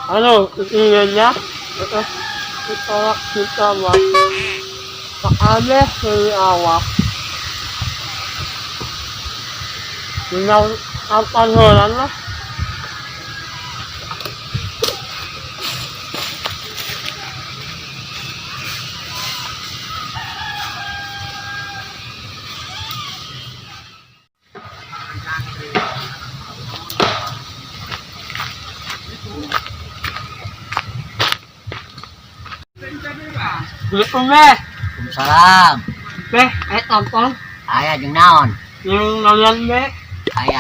Ano, iilan niya? Ito, ito, ito, ma. Paame, awa. Minaw, ang panhoran na. Assalamualaikum, Be. Waalaikumsalam. Be, ay tampon. Aya jeung naon? Yung nalian, Be. Aya.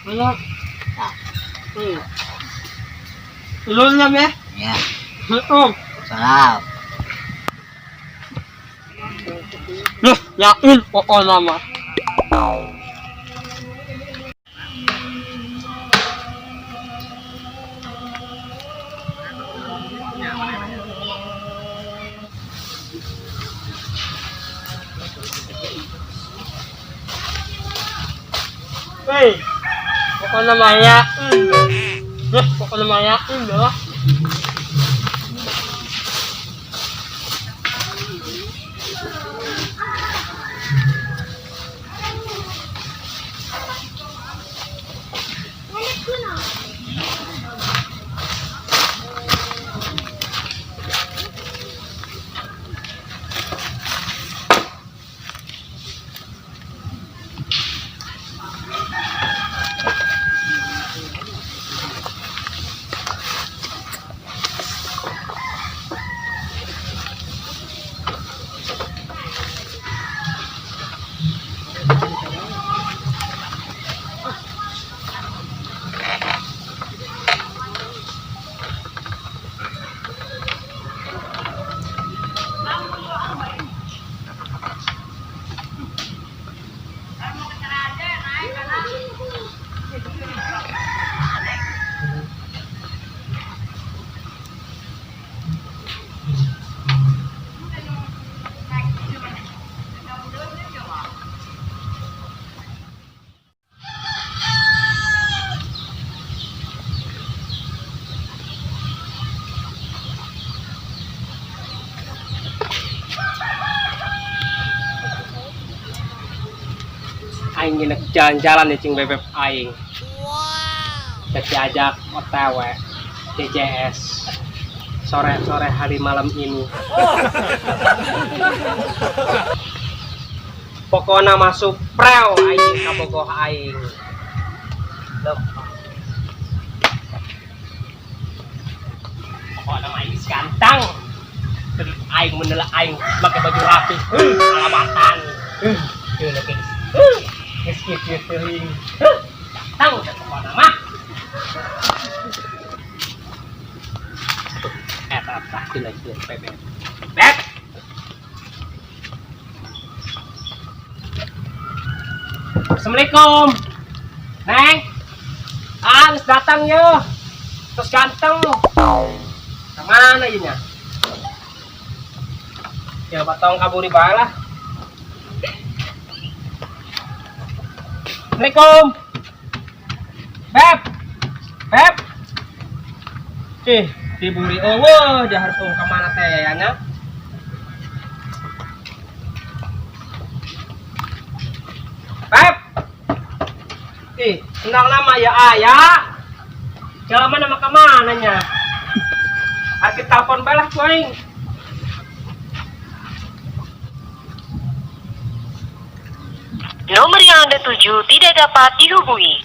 Ano? Hmm. Ulol na, Be. Ya. Assalamualaikum. Salam. Loh, yakin pokok nama. Hey, pokok nama yakin. Loh, pokok nama yakin loh. Aing nginep jalan-jalan nih cing bebek aing. Wow. Diajak OTW DJS sore-sore hari malam ini. Pokoknya masuk preo aing kabogoh aing. Lempang. Pokoknya mah aing ganteng. Terus aing menelak aing pakai baju rapi, alabatan. Ieu leukeun. Geus kieu teuing. Datang teh pokokna mah. Eta tah jelas ieu bebek. Beb. Assalamualaikum. Neng. Ah, geus datang yo. Terus ganteng. Kemana ieu nya? Ya, Pak tong kaburi bae lah. Assalamualaikum. Beb. Beb. Ih, diburi eueuh, dia harus ke mana teh ya nya? Beb. Ih, kenal nama ya ayah. Jalan mana mah kemana nya? Arti telepon bae lah ku aing. Nomor yang Anda tuju tidak dapat dihubungi.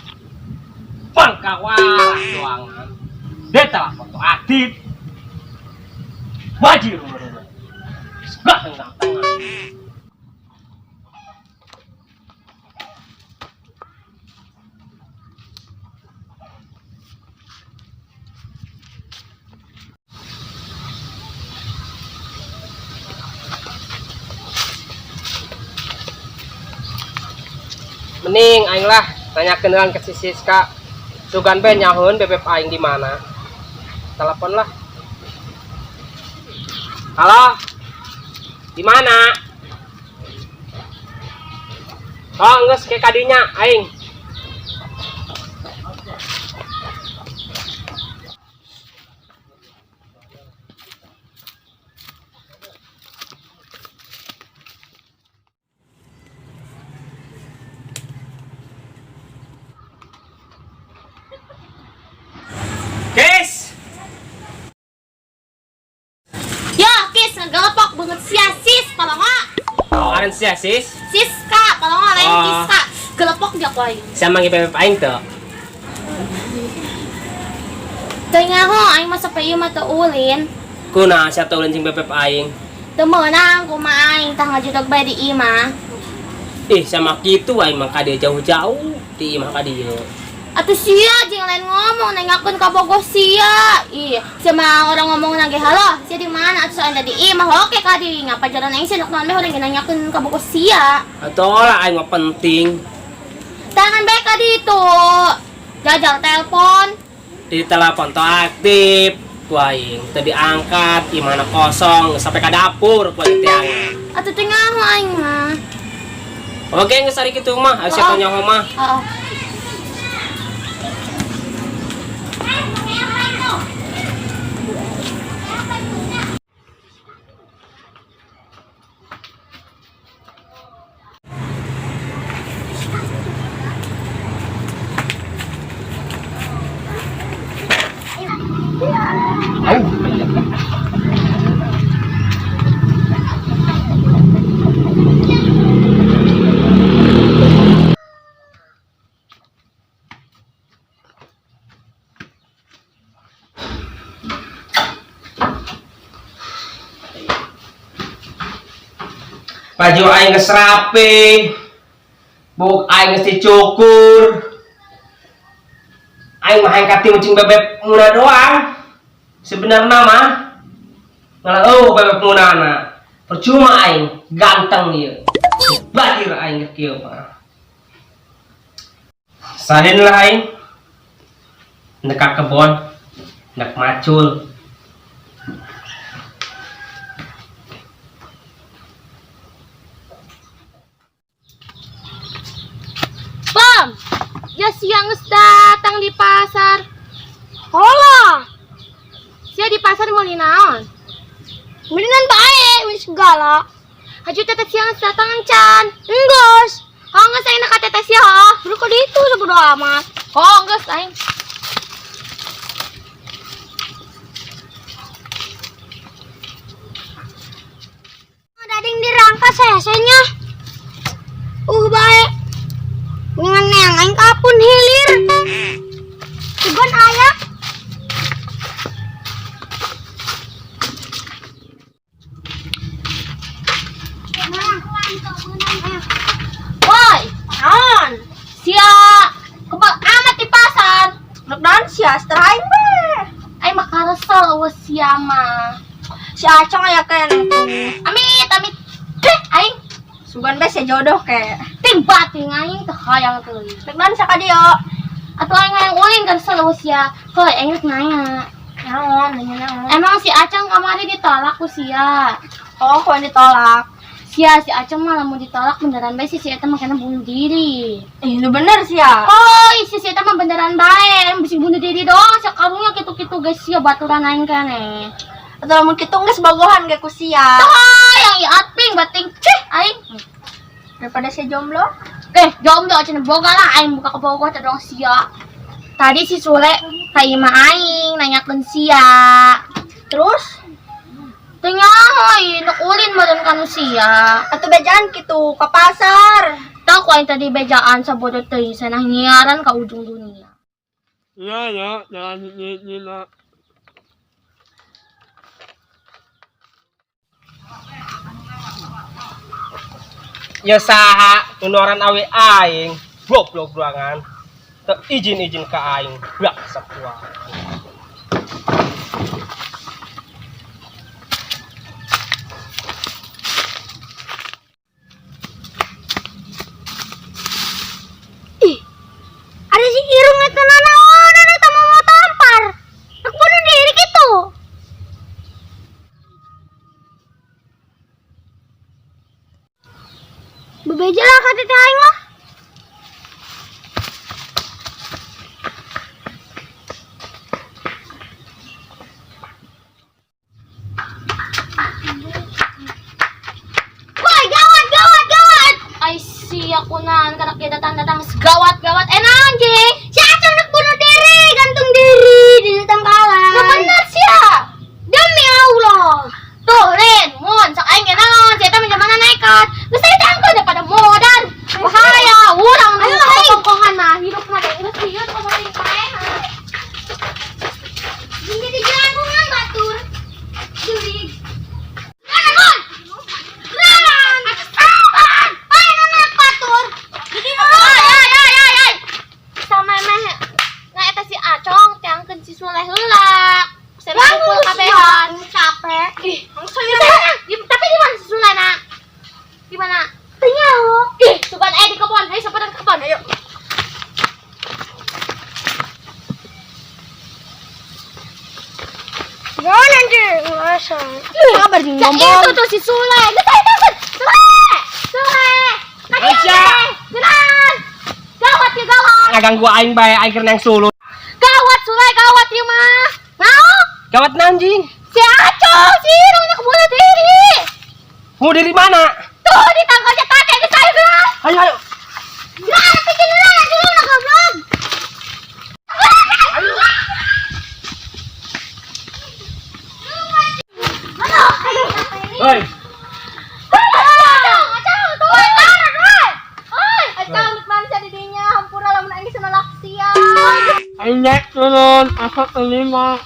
Bangkawarah doang. Dia telepon tuh Adit. Wajib rumah. Gak tengah-tengah. Mending aing lah tanya kenalan ke si Siska. Sugan be nyahoeun bebeb aing di mana. Telepon lah. Halo. Di mana? Oh, geus ke kadinya aing. Sia sis? Siska, kalau nggak lain Oh. Siska. Gelepok dia ku aing. Sia manggil bebek aing teu? Teu nyaho aing mah sampai ieu mah teu ulin. Kunaon sia teu ulin jeung bebek aing? Teu meunang kumaha aing tah ngajudog bae di imah. Ih, sama kitu aing mah ka dieu jauh-jauh di imah ka dieu. Atuh sia jeung lain ngomong nanyakeun ka bogoh sia. Ih, sama orang ngomong nage halo, sia di mana? Atuh anda di imah oke ka di ngapa jalan aing sia naon bae urang ge nanyakeun ka bogoh sia. Atuh lah aing mah penting. Tangan bae ka ditu. Jajal telepon. Di telepon teu aktif ku aing, teu diangkat, imahna kosong sampai ka dapur ku aing tiangan. Atuh teu nyaho aing mah. Oke, geus ari kitu mah, aya siapa Oh. nyaho mah. Heeh. Baju aing geus rapi. Buuk aing geus dicukur. Aing mah hayang katimu jeung bebek muna doang. Sebenarnya mah ngalah eueuh bebek munana. Percuma aing ganteng ieu. Badir aing ge kieu mah. Salin lah aing. Nek ka kebon, nek macul. Bom, ya siang geus datang di pasar. Hola. Sia di pasar meuli naon? Meuli naon bae, meuli segala. Haju teteh siang geus datang encan. Enggeus. Oh, geus aing ka teteh sia, oh. Buru ka ditu sabodo amat. Oh, geus aing. Dading dirangka sesenya. Bae. Mendingan neang aing kapun hilir. Sugan aya. Woi, naon? Sia kebal amat di pasar. Rek naon sia setelah aing be. Aing mah karesel eueuh sia mah. Si Acong aya keneh tuh. Amit, amit. Deh, aing Sugan be sia jodoh ke. ting bating aing teu hayang teuing. Rek naon sia ka dieu? Atuh aing hayang ulin karesel eueuh sia. Heuy, aing rek nanya. Naon, nanya naon? Emang si Acong kamari ditolak ku sia. Oh, ku ditolak. Sia si Acong mah lamun ditolak beneran bae si eta mah kena bunuh diri. Ih, lu bener sia. Hoi, si eta mah beneran bae, emang bisa bunuh diri doang, sia karunya kitu-kitu guys sia baturan aing keneh. Atau lamun kitu geus bogohan ge ku sia. Toh, yang ieu bating cih aing. Daripada sia jomblo. Eh, jomblo cenah boga lah aing buka kebogoh teh dong sia. Tadi si Sule ka imah aing nanyakeun sia. Terus Teu nyaho ieu nuk ulin meureun kanu sia. atuh bejaan kitu ka pasar. Tau ku aing tadi bejaan sabodo teuing sanah nyiaran ka ujung dunia. Iya ya, jangan gila. Ya saha tunoran awe aing, goblok ruangan. Teu izin-izin ka aing, bak sakuan. Ih, ada si Irung eta nanaonan eta mau tampar. Aku bunuh diri gitu. Bebeja lah ka teteh aing lah. Kabar jeung Ya ngomong. itu tuh si Sule. Geus ayo takut. Sule. Sule. Aisyah. Geus. Gawat ya gawat. Ngaganggu aing bae, aing keur nang solo. Gawat Sule, gawat ieu mah. Naon? Gawat anjing. Si Acong, si Irung nak bunuh diri. Mau dari mana? Tuh di tangkalnya kakek geus ayo geus. Ayo ayo. Geus bikin heula dulu nak goblok. Hoi. Acong, Acong, tuh. Oi. Acang mana di dinya hampura lamun aing geus nolak sia. Aing naik turun, asa terima.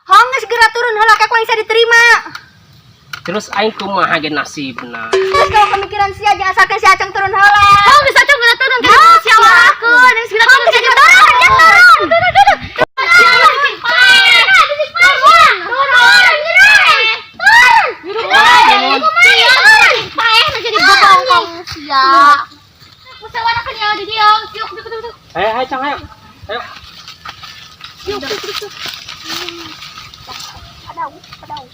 Hong geus geura turun heula ku aing bisa diterima. Terus aing kumaha ge nasibna? Terus kalau pemikiran sia jangan asalkan si Acang turun heula. Oh, geus Acong geura turun ka si awarakeun. Geus geura turun ka turun, ya turun. Turun, turun. Turun. Turun. Paeh na jadi bobongkong sia. Musyawarah ya di dia. Yuk, yuk, yuk, yuk. Ayo ayo Cang, ayo. Ayo. Yuk, yuk, yuk, yuk. Padau, padau.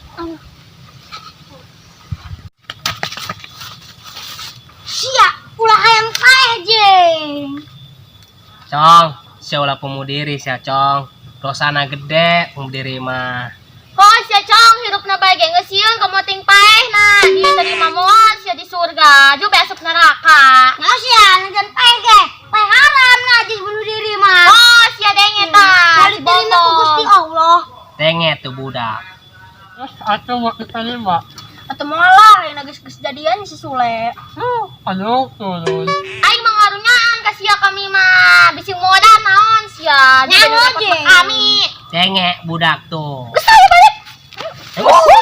Sia, ulah hayang paeh jeung. Cong, sia ulah pemudiri sia Cong. Dosana gede pemudiri mah. Oh, sia Cong, hirupna bae ge geus sieun komo ting paeh na. Diterima moal sia di surga, juga asup neraka. Nah sia ngan paeh ge. Paeh haram najis bunuh diri mah. Oh, sia denge tah. Kalau diterima ku Gusti Allah. Denge tuh budak. Terus aku mau diterima. Atau malah yang geus geus jadian si Sule. Aduh, turun. Aing mangarunyaan ka sia kami mah. Bisi modal naon sia. Nyaho, Juga dapat jeung. kami. Denge budak tuh. Geus ayo balik. Ayo.